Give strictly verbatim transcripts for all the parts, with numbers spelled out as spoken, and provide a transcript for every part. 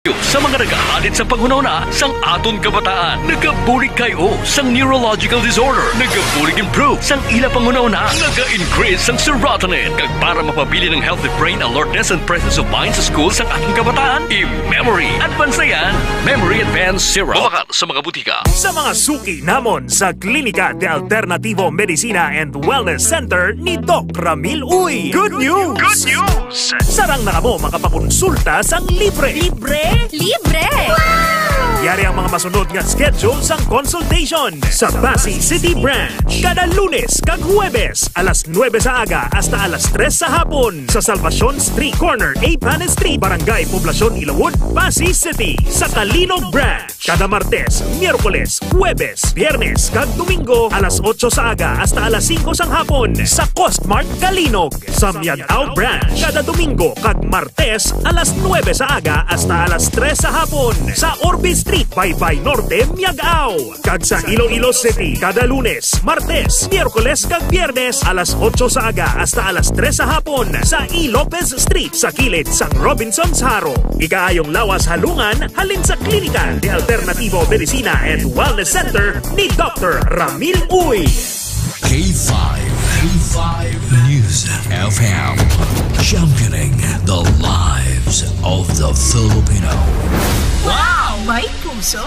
Sa mga nagahalid sa panghunahuna sang aton kabataan, nagabulig K O sang neurological disorder, nagabulig improve sang ila panghunahuna, naga-increase sang serotonin, kag para mapabilin ang healthy brain alertness and presence of mind sa school sang aton kabataan, i-memory advance na yan, Memory Advance Syrup. Mabakal sa mga butika. Sa mga suki namon sa Klinika de Alternativo Medicina and Wellness Center ni Doc Ramil Uy. Good news! Good news! Sarang na kamo makapakonsulta sang libre. Libre? Libre! Yari ang mga masunod nga schedule sang consultation sa Passi City Branch. Kada Lunes kag Huwebes, alas nuebe sa aga hasta alas tres sa hapon, sa Salvacion Street, corner A Panes Street, Barangay Poblacion, Ilawod, Passi City, sa Calinog Branch. Kada Martes, Miyerkules, Huwebes, Biyernes, kag Domingo, alas otso sa aga hasta alas singko sang hapon, sa Costmart Calinog. Sa Miag-ao Branch, kada Domingo kag Martes, alas nuebe sa aga hasta alas tres sa hapon, sa Orbe Street, Baybay Norte, Miag-ao. Kag sa Iloilo City, kada Lunes, Martes, Miyerkules, kag Biyernes, alas otso sa aga hasta alas tres sa hapon, sa E. Lopez Street, sa kilid sang Robinsons Jaro. Ikaayong lawas halungan halin sa Klinika de Alternativo Medicina and Wellness Center ni Doctor Ramil Uy. K five, K five News F M, championing the lives of the Filipino. Wow! May puso!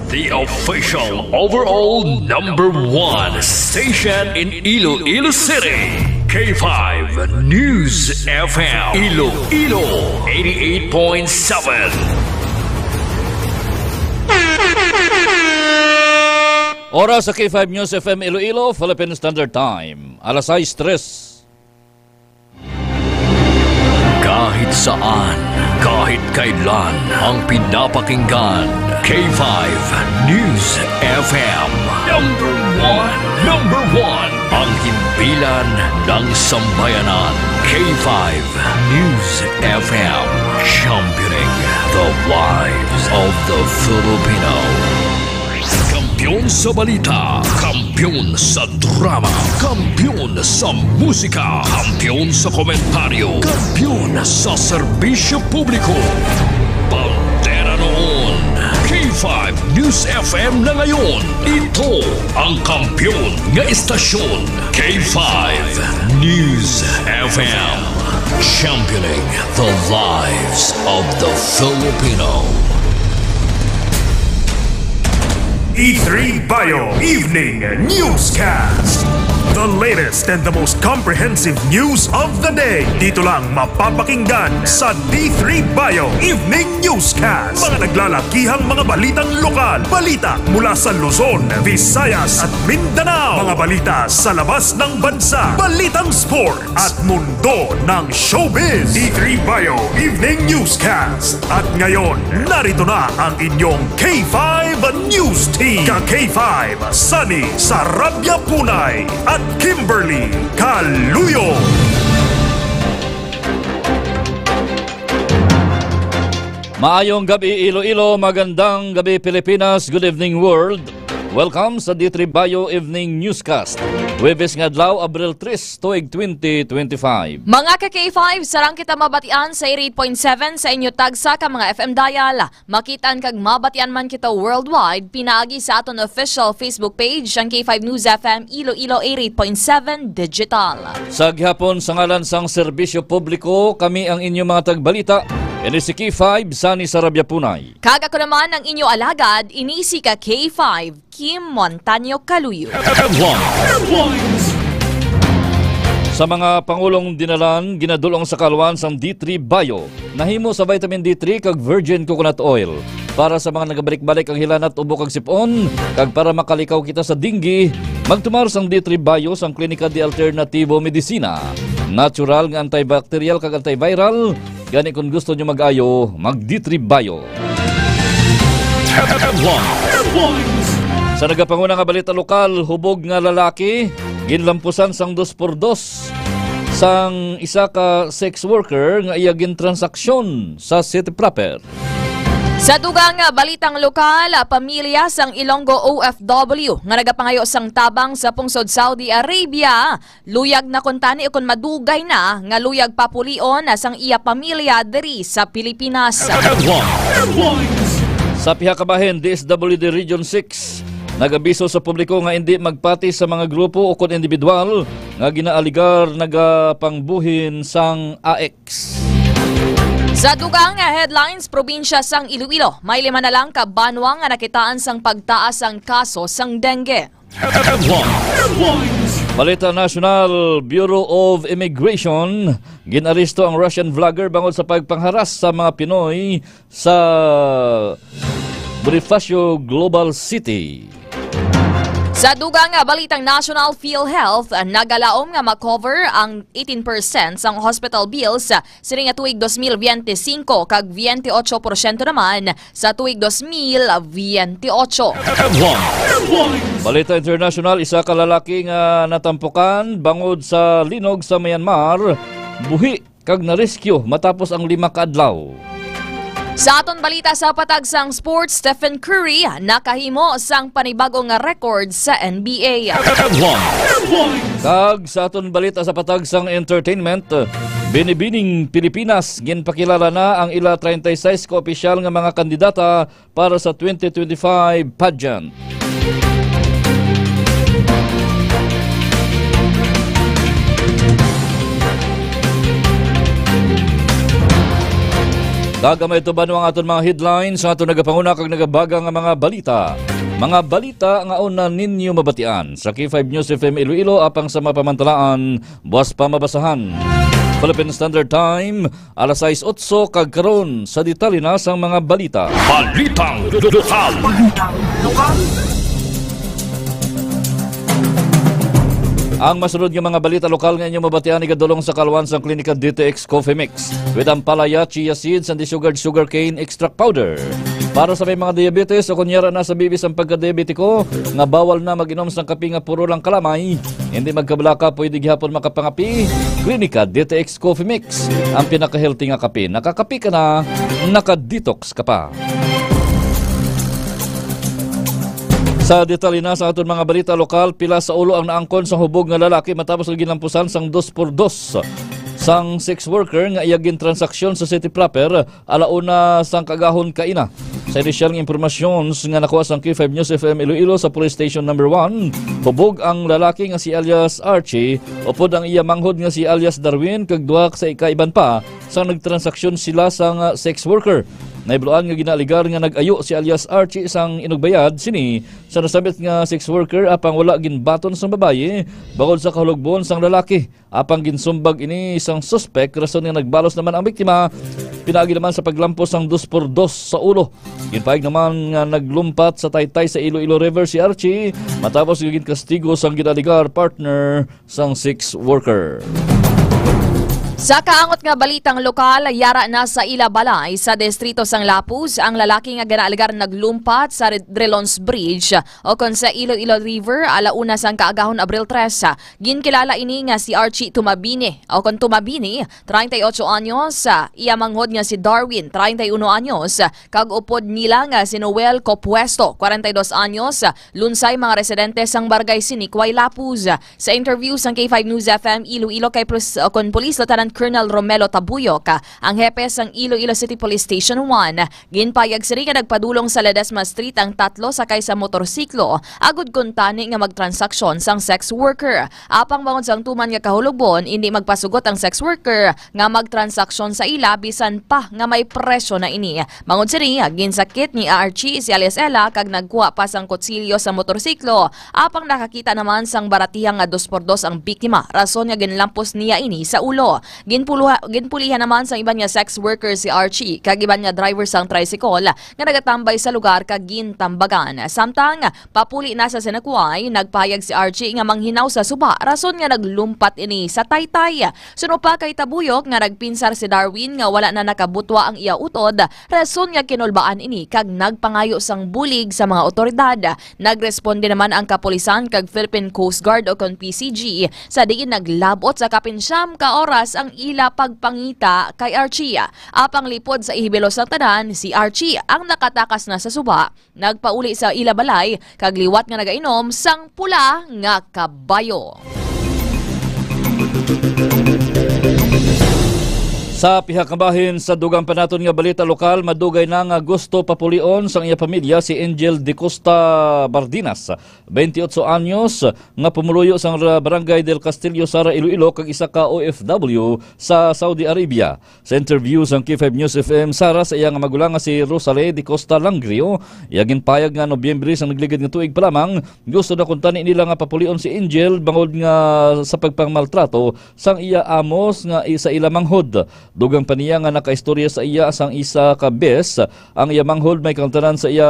The official overall number one station in Iloilo City, K five News F M, Iloilo, eighty-eight point seven. Oras sa K five News F M Iloilo, Philippine Standard Time, alas sais tres. Kahit saan, kahit kailan, ang pinapakinggan, K five News F M. Number one, number one, ang himpilan ng sambayanan. K five News F M, championing the lives of the Filipino. Kampiyon sa balita, kampiyon sa drama, kampiyon sa musika, kampiyon sa komentaryo, kampiyon sa serbisyo publiko. Bandera noon, K five News F M na ngayon. Ito ang kampiyon nga istasyon, K five News F M. Championing the lives of the Filipino. D three Bio Evening Newscast. The latest and the most comprehensive news of the day. Dito lang mapapakinggan sa D three Bio Evening Newscast. Mga naglalakihang mga balitang lokal. Balita mula sa Luzon, Visayas at Mindanao. Mga balita sa labas ng bansa. Balitang sport at mundo ng showbiz. D three Bio Evening Newscast. At ngayon, narito na ang inyong K five News Team. Ka K five, Sunny Sarabia Punay at Kimberly Caluyo. Maayong gabi, Iloilo. Magandang gabi, Pilipinas. Good evening, world. Welcome sa D three Bio Evening Newscast. Huwebes nga adlaw, Abril tres, tuig twenty twenty-five. Mga ka K five, sarang kita mabatian sa eighty-eight point seven sa inyo tagsa ka mga F M dial. Makitaan kag mabatian man kita worldwide, pinaagi sa aton official Facebook page, ang K five News F M Iloilo eighty-eight point seven Digital. Sa gihapon, sa ngalan sang serbisyo publiko, kami ang inyo mga tagbalita. Ini si K five, Sunny Sarabia Punay. Kag ako naman ang inyo alagad, ini si ka K five, Kim Montaño Caluyo. Headlines. Sa mga pangulong dinalan, ginadul-ong sa kaluan sang D three Bio, nahimo sa vitamin D three kag virgin coconut oil. Para sa mga nagabalik-balik ang hilanat, ubo kag sip-on, kag para makalikaw kita sa dengue, magtumar sang D three Bio sang Klinika de Alternativo Medicina. Natural nga antibacterial kag antiviral, gani kon gusto nyo mag-ayo, mag D three Bio. Headlines. Sa nagapanguna nga balita lokal, hubog nga lalaki ginlampusan sang dos por dos sang isa ka sex worker nga iya gintransaksyon sa City Proper. Sa dugang nga balitang lokal, pamilya sang Ilonggo O F W nga nagapangayo sang tabang sa pungsod Saudi Arabia, luyag na kuntani ukon madugay na nga luyag papulion na sang iya pamilya diri sa Pilipinas. Sa piha ka bahin, D S W D Region six nagabiso sa publiko nga indi magpati sa mga grupo ukon individual nga ginaaligar nagapangbuhin sang A X. Sa dugang nga headlines, probinsya sang Iloilo, may lima na lang ka banwa nga nakitaan sang pagtaas sang kaso sang dengue. Balita National, Bureau of Immigration, gin-aresto ang Russian vlogger bangod sa pagpangharas sa mga Pinoy sa Bonifacio Global City. Sa dugang nga balitang National, PhilHealth nagalaom nga ma-cover ang eighteen percent sang hospital bills sini nga tuig dos mil biyente singko kag biyente otso porsyento naman sa tuig dos mil biyente otso. Balita international, isa ka lalaki nga natampukan bangod sa linog sa Myanmar, buhi kag na-rescue matapos ang lima ka adlaw. Sa aton balita sa patag sang sports, Stephen Curry nakahimo sang panibag-o nga record sa N B A. Kag sa aton balita sa patag sang entertainment, binibining Pilipinas, ginpakilala na ang ila treinta y seis ka opisyal nga mga kandidata para sa twenty twenty-five pageant. Kag amay tuban ang aton mga headlines sa aton nagapanguna kag nagabaga nga mga balita. Mga balita nga una ninyo mabatian sa K five News F M Iloilo, apang sa mapamantalaan, buas pa mabasahan. Philippine Standard Time, alas sais otso, kag karon sa detalye na sang mga balita. Balitang lokal. Ang masunod nga mga balita lokal nga inyo mabatian igadulong sa kalwan sang Klinika D T X Coffee Mix with ampalaya, chia seeds, and the sugared sugarcane extract powder. Para sa may mga diabetes o kunyara na sa bibis ang pagkadiabetiko, nga bawal na mag-inom sang kape nga puro lang kalamay, hindi magkabalaka, pwede gihapon makapangape. Klinika D T X Coffee Mix, ang pinaka-healthy nga kape. Nakakape ka na, naka-detox ka pa. Sa detalye na sa aton mga balita lokal, pila sa ulo ang naangkon sa hubog nga lalaki matapos nga ginlampusan sang dos por dos sang sex worker nga iya gintransaksyon sa city proper, alauna sang kaagahon kaina. Sa inisyal nga impormasyon nga nakuha sang K five News F M Iloilo sa Police Station Number One, hubog ang lalaki nga si alias Archie, upod ang iya manghod nga si alias Darwin, kag duha sa ikaiban pa sang nagtransaksyon sila sang sex worker. Nahibaluan nga ginaaligar nga nag-ayo si alias Archie sang inugbayad sini sa nasambit nga sex worker, apang wala ginbaton sang babayi bangod sa kahulogbon sang lalaki. Apang ginsumbag ini sang suspek, rason nga nagbalos naman ang biktima pinaagi naman sa paglampos sang dos por dos sa ulo. Ginpahayag naman nga naglumpat sa taytay sa Iloilo River si Archie matapos nga ginkastigo sang ginaaligar partner sang sex worker. Sa kaangot nga balitang lokal, yara na sa ila balay sa distrito sang Lapuz ang lalaki nga ginaaligar naglumpat sa Red-, Relons Bridge o kon sa Iloilo River, alauna sang kaagahon, Abril tres. Ginkilala ini nga si Archie Tumabini o kon Tumabini, treinta y ocho anyos, iya manghod nga si Darwin, treinta y uno anyos, kag upod nila nga si Noel Copuesto, cuarenta y dos anyos, lunsay mga residente sang Barangay Sinikway, Lapuz. Sa interview sang K five News F M Iloilo kay Pres-, kon Police Lieutenant Colonel Romelo Tabuyok, ang hepe sang Iloilo City Police Station one, ginpayag sini nga nagpadulong sa Ledesma Street ang tatlo sakay sa motorsiklo, agud kuntani nga magtransaksyon sang sex worker. Apang bangod sang tuman nga kahulogbon, indi magpasugot ang sex worker nga magtransaksyon sa ila bisan pa nga may presyo na ini. Bangod sini, ginsakit ni Archie si alias Ella kag nagkuha pa sang kutsilyo sa motorsiklo, apang nakakita naman sang baratiha nga dos por dos ang biktima, rason nga ginlampos niya ini sa ulo. Ginpuluha-, ginpulihan naman sang iban nga sex worker si Archie kag iban nga driver sang tricycle nga nagatambay sa lugar kag gintambagan. Samtang papuli na sa Sinikway, nagpahayag si Archie nga manghinaw sa suba, rason nga naglumpat ini sa taytay. Suno pa kay Tabuyok nga nagpinsar si Darwin nga wala na nakabutwa ang iya utod, rason nga kinulbaan ini kag nagpangayo sang bulig sa mga awtoridad. Nagresponde naman ang kapulisan kag Philippine Coast Guard o kon P C G, sa diin naglab-ot sa kapin siyam ka oras ang ila pagpangita kay Archie. Apang lipod sa ihibalo sang tanan, si Archie ang nakatakas na sa suba, nagpauli sa ila balay, kag liwat nga nagainom sang pula nga kabayo. Sa pihak nga bahin, sa dugang pa naton nga balita lokal, madugay na nga gusto papulion sang iya pamilya si Angel de Costa Bardinas, twenty-eight anyos, nga pumuluyo sang ra-, Barangay del Castillo, Sara, Iloilo, kag isa ka O F W sa Saudi Arabia. Sa interview sang K five News F M, Sara, sa iya nga magulang nga si Rosale de Costa Langrio, iya ginpayag nga Nobyembre sang nagligid nga tuig pa lamang, gusto na kuntani nila nga papulion si Angel bangod nga sa pagpangmaltrato sang iya amos nga i-, sa ila manghod. Dugang pa niya nga nakaistorya sa iya sang isa ka bes ang iya manghod may kangtanan sa iya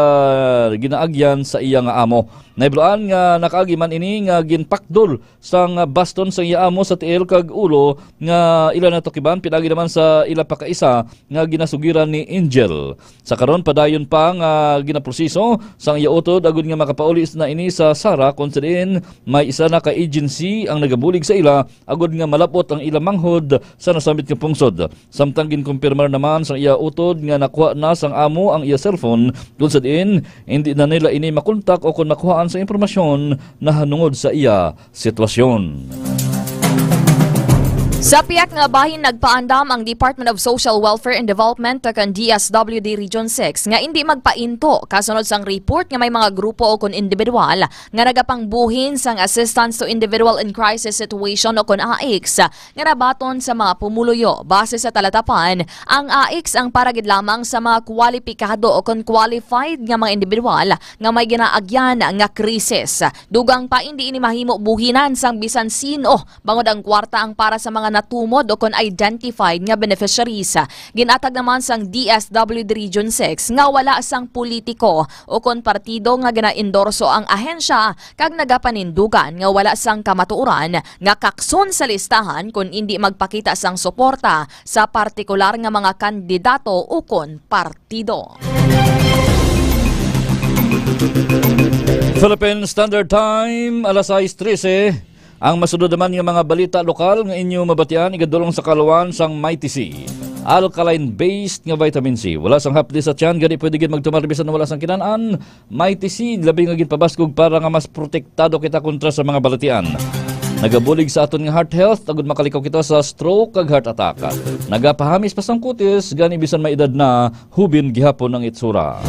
ginaagyan sa iya nga amo. Nahibaluan nga nakaagi man ini nga ginpakdol sang baston sang iya amo sa tiil kag ulo nga ila natukiban, pinaagi naman sa ila pa kaisa nga ginasugiran ni Angel. Sa karon, padayon pa nga ginaproseso sang iya utod agud nga makapauli na ini sa Sara, kon sa diin may isa na ka agency ang nagabulig sa ila agud nga malab-ot ang ila manghod sa nasambit nga pungsod. Samtang ginkumpirmar naman sang iya utod nga nakuha na sang amo ang iya cellphone, kon sa diin hindi na nila ini makontak o kon makuhaan sa impormasyon nahanungod sa iya sitwasyon. Sa pihak nga bahin, nagpaandam ang Department of Social Welfare and Development o kon D S W D Region six nga indi magpainto kasunod sang report nga may mga grupo o kon individual nga nagapangbuhin sang Assistance to Individual in Crisis Situation o kon AICS nga nabaton sa mga pumuluyo. Base sa talatapan, ang AICS ang para gid lamang sa mga kwalipikado o kon qualified nga mga individual nga may ginaagyan nga krisis. Dugang pa, indi ini mahimo buhinan sang bisan sin-o, bangod ang kwarta ang para sa mga natumod o kon identified nga beneficiaries. Ginatag naman sang D S W D Region six nga wala sang politiko o kon partido nga ginaendorso ang ahensya kag nagapanindugan nga wala sang kamatuoran nga kakson sa listahan kon indi magpakita sang suporta sa partikular nga mga kandidato o kon partido. Philippine Standard Time, alas sais trese. Ang masunod naman nga mga balita lokal nga inyo mabatian, igadulong sa kaluan sang Mighty C. Alkaline-based nga vitamin C. Wala sang hapdi sa tiyan, gani pwede gid magtumar bisan wala sang kinan-an. Mighty C, labi nga ginpabaskog para nga mas protektado kita kontra sa mga balatian. Nagabulig sa aton nga heart health, agud makalikaw kita sa stroke kag heart attack. Nagapahamis pa sang kutis, gani bisan may edad na, hubin gihapon ang itsura.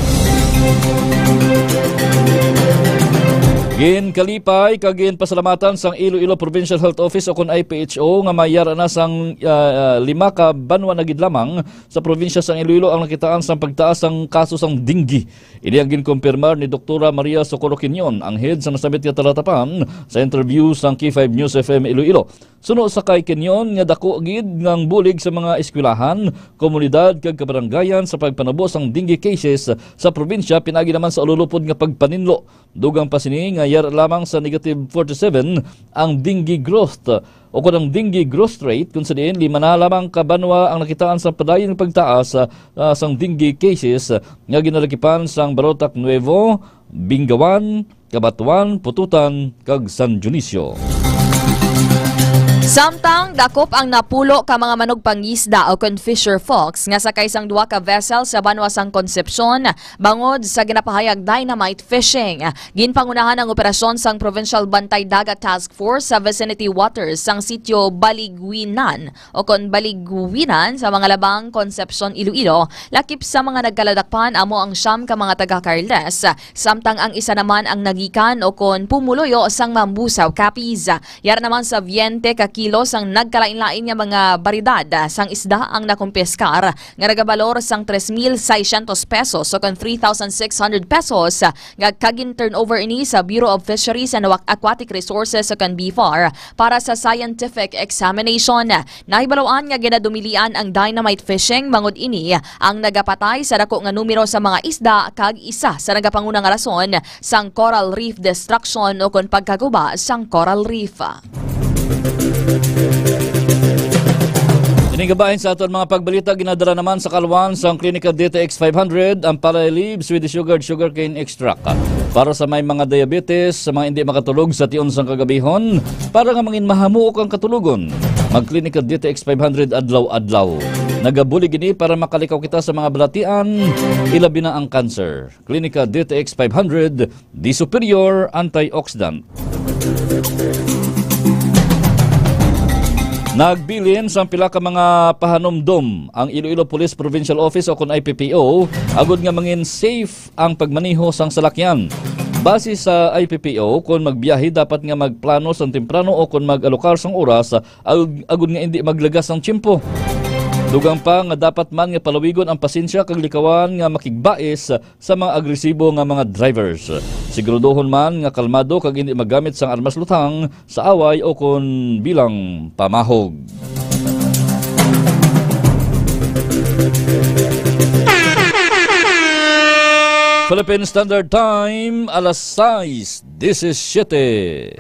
Ginkalipay kag ginpasalamatan sang Iloilo Provincial Health Office o kon I P H O nga may yara na sang, ah, lima ka banwa na gid lamang sa probinsya sang Iloilo ang nakitaan sang pagtaas sang kaso sang dengue. Ini ang ginkumpirmar ni Doktora Maria Socorro Quinion, ang head sa nasambit nga talatapan, sa interview sang K five News F M Iloilo. Suno sa kay Quinion nga dako gid nga ang bulig sa mga eskwelahan, komunidad kag kabaranggayan sa pagpanubo sang dengue cases sa probinsya, pinaagi naman sa ululupod nga pagpaninlo. Dugang pa sini nga yara lamang sa negative forty-seven ang dengue growth o kon ang dengue growth rate, kung sa diin lima na lamang ka banwa ang nakitaan sa padayon nga pagtaas, ah, sang dengue cases nga ginalakipan sang Barotac Nuevo, Bingawan, Cabatuan, Pototan, kag San Dionisio. Samtang dakop ang napulo ka mga manugpangisda o kon fisher folks nga sakay sang duha ka vessel sa banwa sang Concepcion bangod sa ginapahayag dynamite fishing. Ginpangunahan ang operasyon sang Provincial Bantay Dagat Task Force sa vicinity waters sang sitio Baligwinan o kon Baligwinan sa mga labang Concepcion, Iloilo. Lakip sa mga nagkaladakpan amo ang siyam ka mga taga Carles, samtang ang isa naman ang nagikan o kon pumuluyo sang Mambusao, Capiz. Yara naman sa twenty ka kilo sang nagkalain-lain nga mga baryedad sang isda ang nakumpiskar, nga nagabalor sang tres mil seiscientos pesos o kon three thousand six hundred pesos, nga kagin-turnover ini sa Bureau of Fisheries and Aqu-, Aquatic Resources o kon BFAR para sa scientific examination. Nahibaluan nga ginadumilian ang dynamite fishing, bangod ini ang nagapatay sa dako nga numero sa mga isda kag isa sa nagapanguna nga rason sang coral reef destruction o kon pagkaguba sang coral reef. Ining kabahin sa aton mga pagbalita, ginadala naman sa kaluan sang Klinika D T X five hundred ang palay leaves with sugared sugarcane extract. Para sa may mga diabetes, sa mga hindi makatulog sa tion sang kagabihon, para nga mangin mahamuok ang katulogon. Mag-Klinika D T X five hundred adlaw-adlaw. Nagabulig ini para makalikaw kita sa mga balatian, ilabi na ang cancer. Klinika D T X five hundred, di superior antioxidant. Nagbilin sang pila ka mga pahanumdom ang Iloilo Police Provincial Office o kon I P P O agud nga mangin safe ang pagmaneho sang salakyan. Base sa I P P O, kon magbiyahe, dapat nga magplano sang temprano o kon mag-alokar sang oras, ag-, agud nga indi maglagas ang tiyempo. Dugang pa nga dapat man nga palawigon ang pasensya kag likawan nga makigbais sa mga agresibo nga mga drivers. Siguraduhon man nga kalmado kag indi maggamit sang armas luthang sa away o kon bilang pamahog. Philippine Standard Time, alas sais disisiete.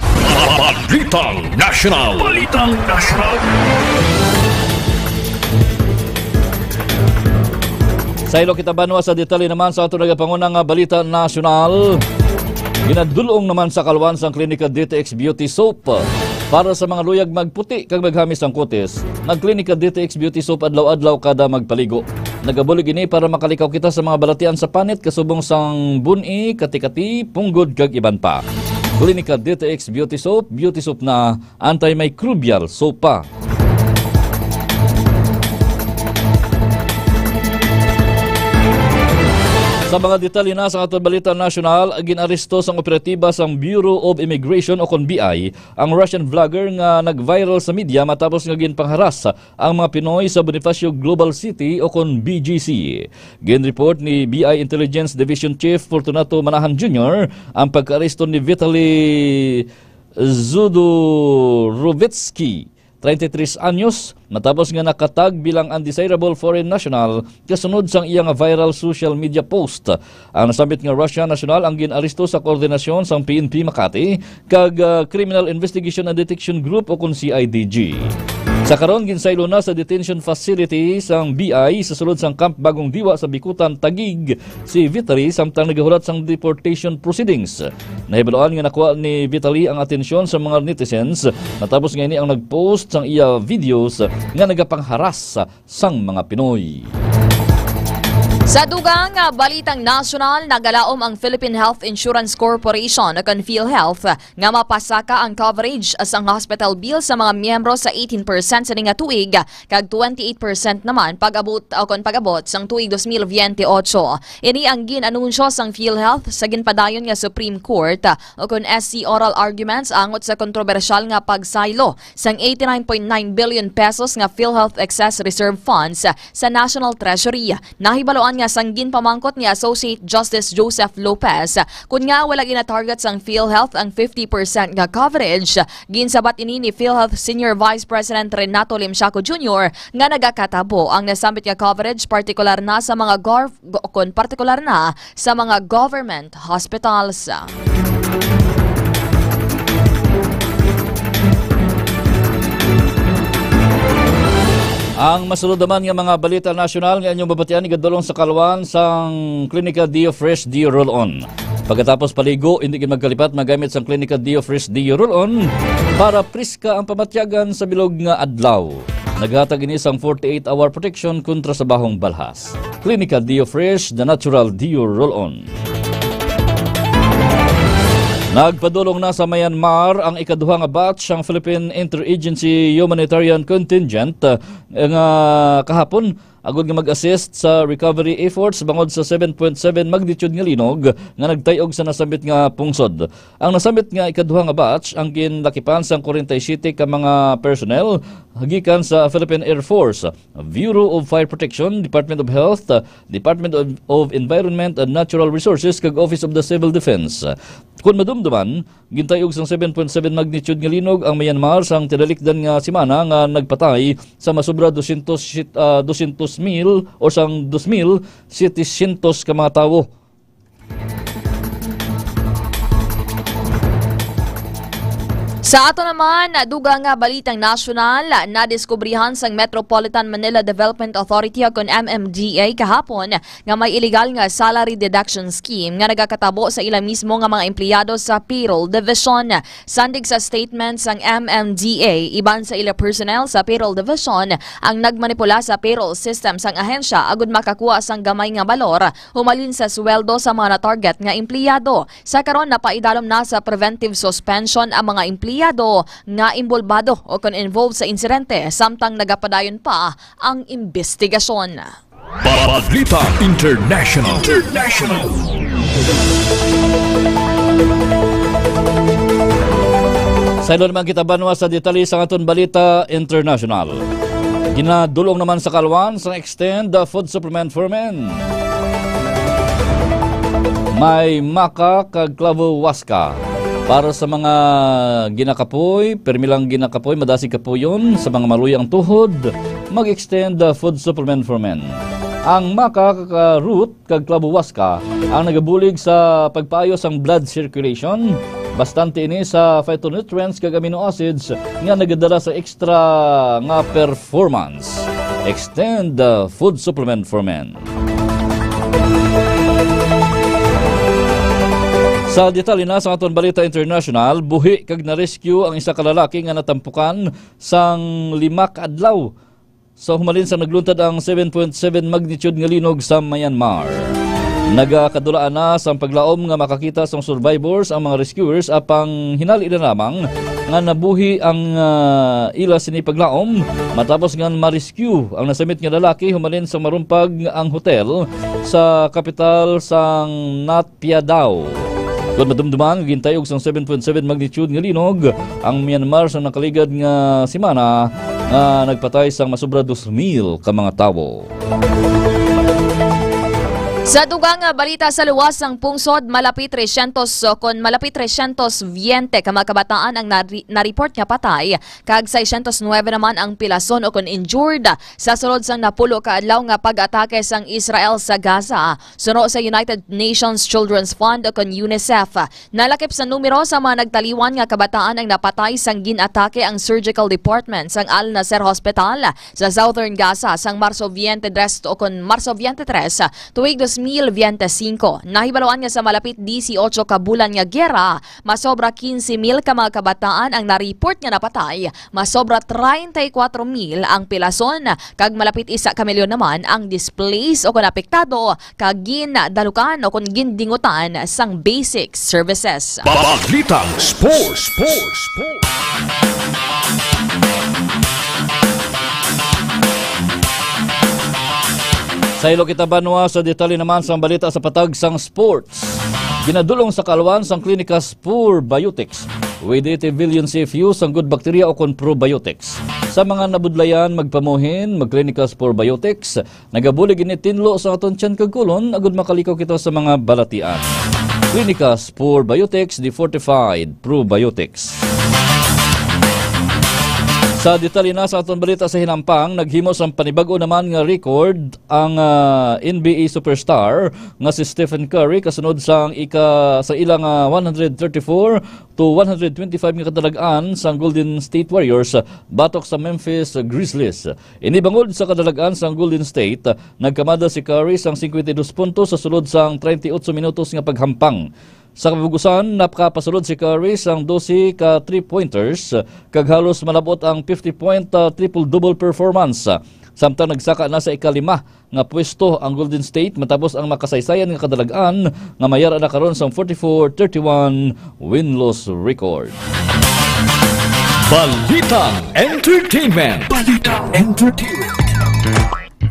Balitang Nasyonal. Balitang Nasyonal. Saylo kita banwa sa detalye naman sa ato nagapanguna nga balita nasyonal. Ginadul-ong naman sa kalwan sang Klinika D T X Beauty Soap para sa mga luyag magputi kag maghamis ang kutis. Nag-Klinika D T X Beauty Soap adlaw-adlaw kada magpaligo. Nagabulig ini para makalikaw kita sa mga balatian sa panit kasubong sang bun-i, kati-kati, punggod kag iban pa. Klinika D T X Beauty Soap, beauty soap na, antimicrobial soap pa. Sa mga detalye na sa aton balita nasyonal, gin-aresto sang operatiba sang Bureau of Immigration o kon B I ang Russian vlogger nga nag-viral sa media matapos nga ginpangharas ang mga Pinoy sa Bonifacio Global City o kon B G C. Gin-report ni B I Intelligence Division Chief Fortunato Manahan Junior ang pagkaaresto ni Vitaly Zudorovetsky, treinta y tres anyos, matapos nga nakatag bilang undesirable foreign national kasunod sang iya nga viral social media post. Ang nasambit nga Russian national ang gin-aresto sa koordinasyon sang P N P Makati kag, ah, Criminal Investigation and Detection Group o kon C I D G. Sa karon, ginsaylo na sa detention facility sang B I sa sulod sang Camp Bagong Diwa sa Bicutan, Taguig si Vitaly samtang nagahulat sang deportation proceedings. Nahibaluan nga nakuha ni Vitaly ang atensyon sa mga netizens matapos nga ini ang nag-post sang iya videos nga nagapangharas sang mga Pinoy. Sa dugang nga balitang nasyonal, nagalaom ang Philippine Health Insurance Corporation o kon PhilHealth nga mapasaka ang coverage sang hospital bill sa mga miyembro sa eighteen percent sini nga tuig kag twenty-eight percent naman pag-abot o kon pag-abot sang tuig dos mil veintiocho. Ini ang gin-anunsyo sang PhilHealth sa ginpadayon nga Supreme Court o kon S C oral arguments angot sa kontrobersyal nga pagsaylo sang eighty-nine point nine billion pesos nga PhilHealth Excess Reserve Funds sa National Treasury. Nahibaluan nga sang ginpamangkot ni Associate Justice Joseph Lopez, kun nga wala ginatarget sang PhilHealth ang fifty percent nga coverage, ginsabat ini ni PhilHealth Senior Vice President Renato Limsiaco Junior nga nagakatabo ang nasambit nga coverage, partikular na sa mga gov-, go-, kon partikular na sa mga government hospitals. Ang masulod naman nga mga balita nasyonal nga inyong mabatian, igadulong sa kalwan sang Klinika Dio Fresh Dio Roll-On. Pagkatapos paligo, hindi gid magkalipat magamit sang Klinika Dio Fresh Dio Roll-On para priska ang pamatyagan sa bilog nga adlaw. Naghatag ini sang forty-eight hour protection kontra sa bahong balhas. Klinika Dio Fresh, the natural Dio Roll-On. Nagpadulong na sa Myanmar ang ikaduha nga batch sang Philippine Interagency Humanitarian Contingent, uh, nga kahapon, agud nga mag-assist sa recovery efforts bangod sa seven point seven magnitude nga linog nga nagtay-og sa nasambit nga pungsod. Ang nasambit nga ikaduha nga batch ang ginlakipan sang forty-seven ka mga personnel gikan sa Philippine Air Force, Bureau of Fire Protection, Department of Health, Department of, of Environment and Natural Resources, kag Office of the Civil Defense. Kon madumduman, gintay-og sang seven point seven magnitude nga linog ang Myanmar sang tinalikdan nga semana nga nagpatay sa masobra dosyentos, ah, dosyentos mil o sang dos mil setecientos ka mga tawo. Sa ato naman, dugang nga balitang nasyonal, nadiskubrihan sang Metropolitan Manila Development Authority o kon M M D A kahapon nga may iligal nga salary deduction scheme nga nagakatabo sa ila mismo nga mga empleyado sa Payroll Division. Sandig sa statement sang M M D A, iban sa ila personnel sa Payroll Division ang nagmanipula sa payroll system sang ahensya agud makakuha sang gamay nga balor humalin sa sweldo sa mga na-target nga empleyado. Sa karon, napaidalom na sa preventive suspension ang mga empleyado nga imbolbado o kon involved sa insidente, samtang nagapadayon pa ang imbestigasyon. Balita International. International. Sa ilo naman kita banwa sa detalye sa aton balita international. Ginadulong naman sa kalwan sa extend the food supplement for men. May maka kag klabo waska. Para sa mga ginakapoy, permi lang ginakapoy, madasig kapuyon, sa mga maluya ang tuhod, mag-extend the food supplement for men. Ang maka kag root kag klabo waska ang nagabulig sa pagpaayo sang blood circulation. Bastante ini sa phytonutrients kag amino acids nga nagadala sa extra nga performance. Extend the food supplement for men. Sa detalye na sa aton balita international, buhi kag na-rescue ang isa ka lalaki nga natampukan sang lima ka adlaw sa humalin sa nagluntad ang seven point seven magnitude nga linog sa Myanmar. Nagakadulaan na sang paglaom nga makakita sang survivors ang mga rescuers, apang hinali na lamang nga nabuhi ang, ah, ila sini paglaom matapos nga ma-rescue ang nasamit nga lalaki humalin sa marumpag ang hotel sa kapital sang Naypyidaw. Kon madumduman, gintayog sang seven point seven magnitude nga linog ang Myanmar sa nakaligad nga semana, nga nagpatay sang masobra dos mil ka mga tawo. Sa dugang nga balita, sa luwas sang pungsod, malapit trescientos, o kon malapit trescientos veinte ka mga kabataan ang nari-, na-report nga patay, kag seiscientos nuebe naman ang pilason o kon injured sa sulod sang napulo ka adlaw nga pag-atake sang Israel sa Gaza. Suno sa United Nations Children's Fund o kon UNICEF, nalakip sa numero sa mga nagtaliwan nga kabataan ang napatay sang gin-atake ang surgical department sang Al Nasser Hospital sa Southern Gaza sang Marso twenty-three o kon Marso twenty-three, tuig dos mil veinticinco. Nahibaluan nga sa malapit dieciocho ka bulan nga giyera, masobra quince mil ka mga kabataan ang na-report nga napatay, masobra treinta y cuatro mil ang pilason, kag malapit isa ka milyon naman ang displaced o kon apektado kag gindalukan o kon gindingutan sang basic services. Balitang Sports. Sports. Sports. Sa ilo kita banwa, sa detalye naman sang balita sa patag sang sports. Ginadulong sa kalwan sang Clinicas Probiotics with eighty billion C F U sang good bacteria o kon probiotics. Sa mga nabudlayan magpamuhin, mag-Clinicas Probiotics. Nagabulig ini tinlo sa aton tiyan kag kulon agud makalikaw kita sa mga balatian. Clinicas Probiotics, the fortified probiotics. Sa detalye na sa aton balita sa hinampang, naghimo sang panibag-o naman nga record ang, ah, N B A superstar nga si Stephen Curry kasunod sang ika-, sa ila nga one hundred thirty-four to one hundred twenty-five nga kadalag-an sang Golden State Warriors batok sa Memphis Grizzlies. Ini bangod sa kadalag-an sang Golden State, nagkamada si Curry sang cincuenta y dos puntos sa sulod sang treinta y ocho minutos nga paghampang. Sa kabug-usan, nakapasulod si Curry sang doce ka three-pointers, kag halos malab-ot ang fifty-point, ah, triple-double performance. Samtang nagsaka na sa ikalima nga pwesto ang Golden State matapos ang makasaysayan nga kadalag-an nga may ara na karon sang forty-four thirty-one win-loss record. Balitang Entertainment. Balitang Entertainment.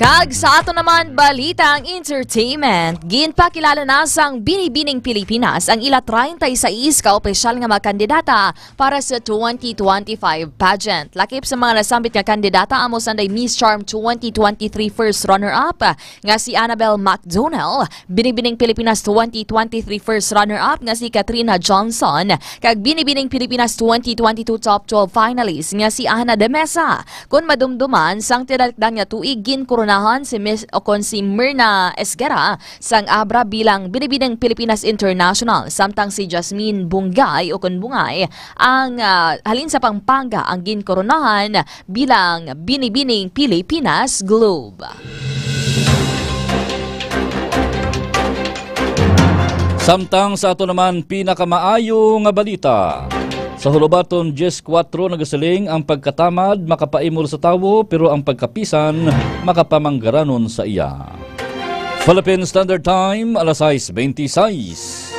Kag sa ato naman balitang entertainment, ginpakilala na sang Binibining Pilipinas ang ila treinta y seis ka opisyal nga mga kandidata para sa twenty twenty-five pageant. Lakip sa mga nasambit nga kandidata amo sanday Miss Charm twenty twenty-three first runner-up nga si Annabelle McDonald, Binibining Pilipinas twenty twenty-three first runner-up nga si Katrina Johnson, kag Binibining Pilipinas twenty twenty-two top twelve finalist nga si Ana de Mesa. Kon madumduman, sang tinalakdan nga tuig, ginkorona Nahan si Miss, o kon si Mirna Esguerra sang ABRA bilang Binibining Pilipinas International, samtang si Jasmine Bungay, o kon Bungay, ang, ah, halin sa Pampanga, ang ginkoronahan bilang Binibining Pilipinas Globe. Samtang sa ato naman pinakamaayo nga balita. Sa Hulubaton diyes kuwatro nagasiling, "Ang pagkatamad makapaimol sa tawo, pero ang pagkapisan makapamanggaranon sa iya." Philippine Standard Time, alas sais bente sais.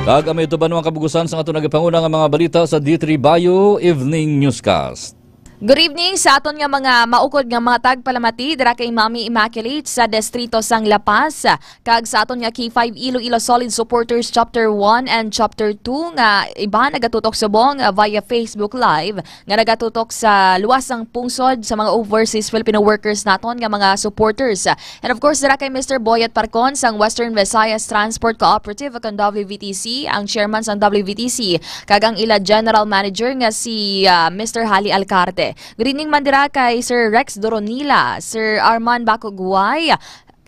Kag amo ito ba ang kabugusan sa ato nagapanguna nga mga balita sa D three Bayo Evening Newscast. Good evening sa aton nga mga maukod nga mga tagpalamati dira kay Mami Immaculate sa distrito sang La Paz, kag sa aton nga K five Iloilo Solid Supporters Chapter one and Chapter two nga iban nagatutok subong, ah, via Facebook Live, nga nagatutok sa luwas sang pungsod, sa mga overseas Filipino workers naton nga mga supporters. And of course, dira kay Mister Boyet Parcon sang Western Visayas Transport Cooperative, kag W V T C, ang chairman sang W V T C, kag ang ila general manager nga si, ah, Mister Hali Alcarte. Good evening man dira kay Sir Rex Doronila, Sir Arman Bacoguay,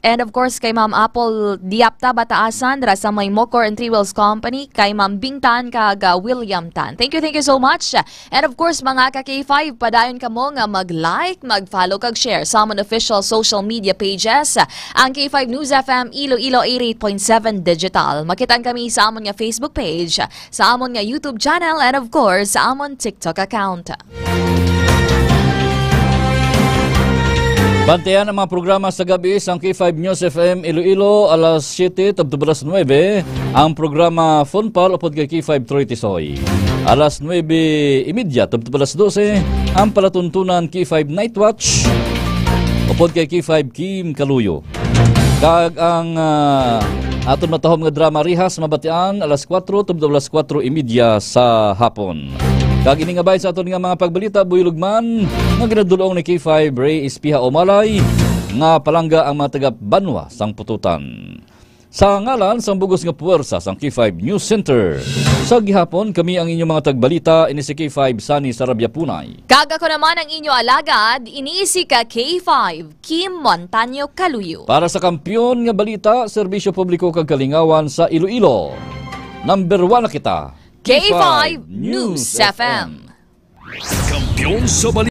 and of course kay Ma'am Apple Diapta Bataasan dira sa may Mocor and Three Wheels Company, kay Ma'am Bing Tan kag, ah, William Tan. Thank you, thank you so much. And of course, mga ka K five, padayon kamo nga mag-like, mag-follow, kag share sa amon official social media pages, ang K five News F M Iloilo eighty-eight point seven Digital. Makitaan kami sa amon nga Facebook page, sa amon nga YouTube channel, and of course, sa amon TikTok account. Bantayan ang mga programa sa gabi sang K five News F M Iloilo, alas siyete tubtob alas nuebe, ang programa Fun Pal upod kay K five Troy Tisoy. Alas nuebe y media tubtob alas dose, ang palatuntunan K five Night Watch upod kay K five Kim Kaluyo. Kag ang, ah, aton matahom nga drama Rihas mabatian alas kuwatro tubtob alas kuwatro y media sa hapon. Kag ini nga bahin sa aton nga mga pagbalita, buylog man nga ginadul-ong ni K five Ray Espiha Umalay, nga palangga ang mga taga-banwa sang Pututan. Sa ngalan sang bug-os nga puwersa sang K five News Center, sa gihapon kami ang inyong mga tagbalita, ini si K five Sunny Sarabia Punay. Kag ako naman ang inyo alagad, ini si ka K five Kim Montaño Kaluyo. Para sa Kampiyon nga Balita, Serbisyo Publiko kag Kalingawan sa Iloilo, number one na kita, K five News F M. Kampiyon sa Balita.